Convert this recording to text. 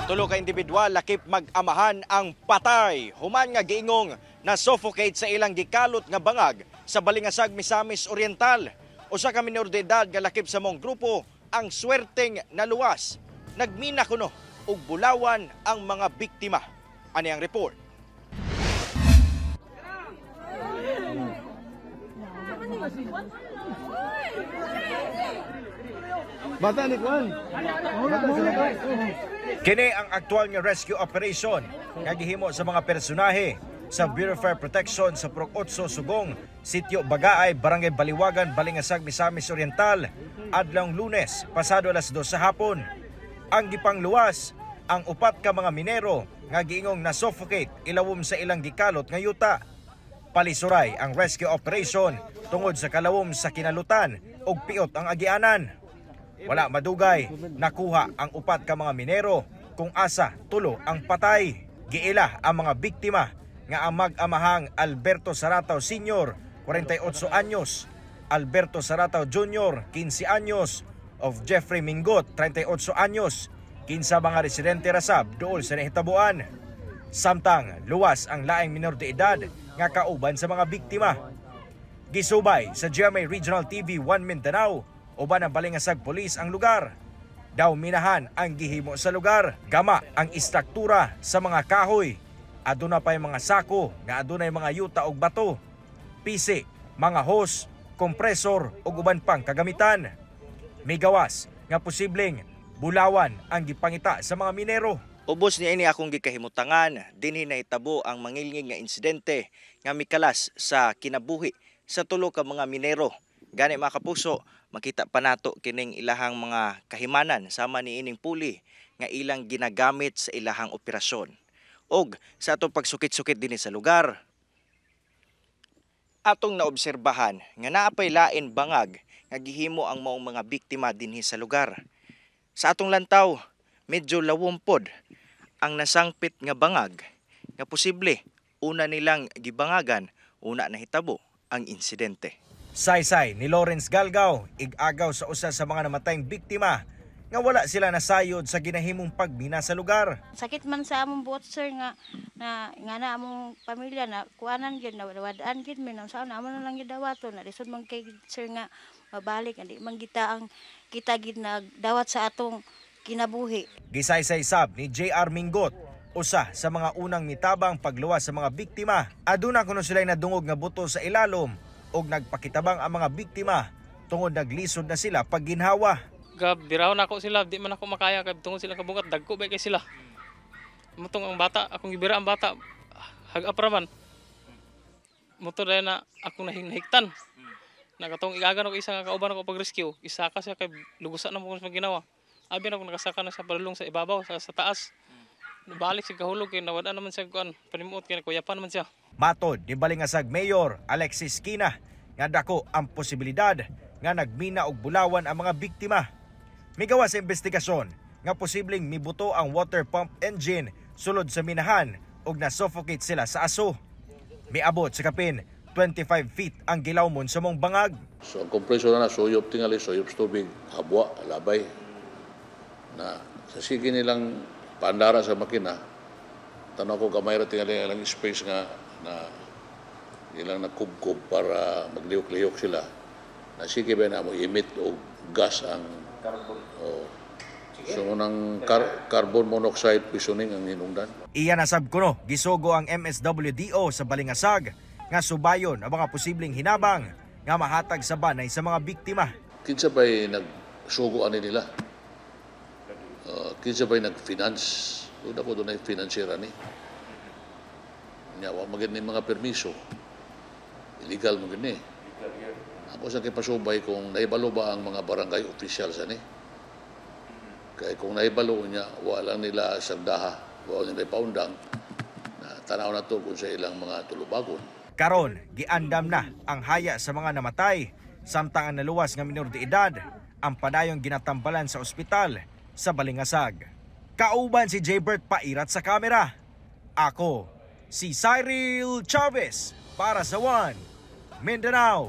Tulo ka individual lakip mag-amahan ang patay human nga giingong na suffocate sa ilang gikalot nga bangag sa Balingasag, Misamis Oriental. Usa ka minor de edad nga lakip sa mong grupo ang swerteng naluwas. Nagmina kuno og bulawan ang mga biktima. Ani ang report. Bata ni Juan. Kini ang aktual nga rescue operation nga gihimo sa mga personahe sa Bureau of Fire Protection sa Purok 8 Sugong, Sitio Bagaay, Barangay Baliwagan, Balingasag, Misamis Oriental, adlawng Lunes, pasado alas 2 sa hapon. Ang gipangluwas ang upat ka mga minero nga giingong na-suffocate ilawom sa ilang gikalot nga yuta. Palisuray ang rescue operation tungod sa kalawom sa kinalutan ug piot ang agianan. Wala madugay, nakuha ang upat ka mga minero kung asa tulo ang patay. Giila ang mga biktima nga ang mag-amahang Alberto Sarataw Sr., 48 anyos, Alberto Sarataw Jr., 15 anyos, of Jeffrey Mingot, 38 anyos, kinsa mga residente rasab dool sa nahitabuan. Samtang luwas ang laing minor de edad nga kauban sa mga biktima. Gisubay sa GMA Regional TV 1 Mindanao, uban ang Balingasag Police ang lugar. Daw minahan ang gihimo sa lugar, gama ang istruktura sa mga kahoy. Aduna pa'y mga sako nga adunay mga yuta og bato, pisi, mga hose, kompresor ug uban pang kagamitan. Migawas nga posibleng bulawan ang gipangita sa mga minero. Ubos niya ini akong gikahimutangan, dinhi nahitabo ang mangilngig nga insidente nga mikalas sa kinabuhi sa tulo ka mga minero. Gani mga kapuso, makita pa nato kining ilahang mga kahimanan sama ni ining puli nga ilang ginagamit sa ilahang operasyon. Og sa atong pagsukit-sukit dinhi sa lugar, atong naobserbahan nga naapay lain bangag nga gihimo ang maong mga biktima dinhi sa lugar. Sa atong lantaw, medyo lawom pod ang nasangpit nga bangag nga posible una nilang gibangagan una nahitabo ang insidente. Saysay ni Lawrence Galgao, ig-agaw sa usa sa mga namatayng biktima nga wala sila nasayod sa ginahimong pagmina sa lugar. Sakit man sa among buot, sir, nga na nga na among pamilya na kuanan gyud na wadaan gyud mi nang saan amo na lang gidawaton na lisod man kay, sir, nga mabalik andi man kita ang kita gid nagdawat sa atong kinabuhi. Gisaysay sab ni JR Mingot, usa sa mga unang mitabang pagluwas sa mga biktima. Aduna kuno sila'y nadungog nga buto sa ilalom og nagpakitabang ang mga biktima tungod naglisod na sila pagginhawa. Gab, biraw na ako sila, di man ako makaya kay tungod sila kabungat, dagko ba kay sila. Mutong ang bata, akong gibira ang bata, hag-up ra man. Muto dahil na akong nahigtan. Nakatong igagan ako isa nga kauban ako pag-rescue, isaka siya kay lugusan na mo kung ginawa. Abi na ako nakasaka na sa palulong sa ibabaw, sa taas. Balik siya kahulog kay nawad naman siya kuan, panimuot kay nakuyapan naman siya. Matod ni Balingasag Mayor Alexis Quina nga dako ang posibilidad nga nagmina og bulawan ang mga biktima. Migawa sa investigasyon nga posibleng mibuto ang water pump engine sulod sa minahan ug na-suffocate sila sa aso. Miabot sa kapin 25 feet ang gilawmon sa mong bangag. So ang kompresor na suyop tingali, suyop tubig, habwa, labay. Na sa sige nilang paandara sa makina, tanaw ko gamay ra tingali ilang space nga na ilang nakubkob para maglihok-lihok sila. Na sige ba na mo emit og gas ang carbon. Oh. So nang carbon monoxide poisoning ang hinungdan. Iya nasab kuno gisugo ang MSWDO sa Balingasag nga subayon ang mga posibleng hinabang nga mahatag sa banay sa mga biktima. Kinsa ba'y nagsugo ani nila? Kinsa ba'y nag-finance? Una ko doon ay financier ani. Nya wa magid ni mga permiso. Illegal mo gini. Ako sa kipasubay kung naibalo ba ang mga barangay officials ani. Kay kung naibalo niya, wala nila sagdaha, wala nila ipaundang, na tanaw na to kung sa ilang mga tulubagon. Karon, giandam na ang haya sa mga namatay, samtang ang naluwas nga minor de edad, ang padayong ginatambalan sa ospital sa Balingasag. Kauban si Jaybert Pairat sa kamera. Ako, si Cyril Chavez para sa One Mindanao.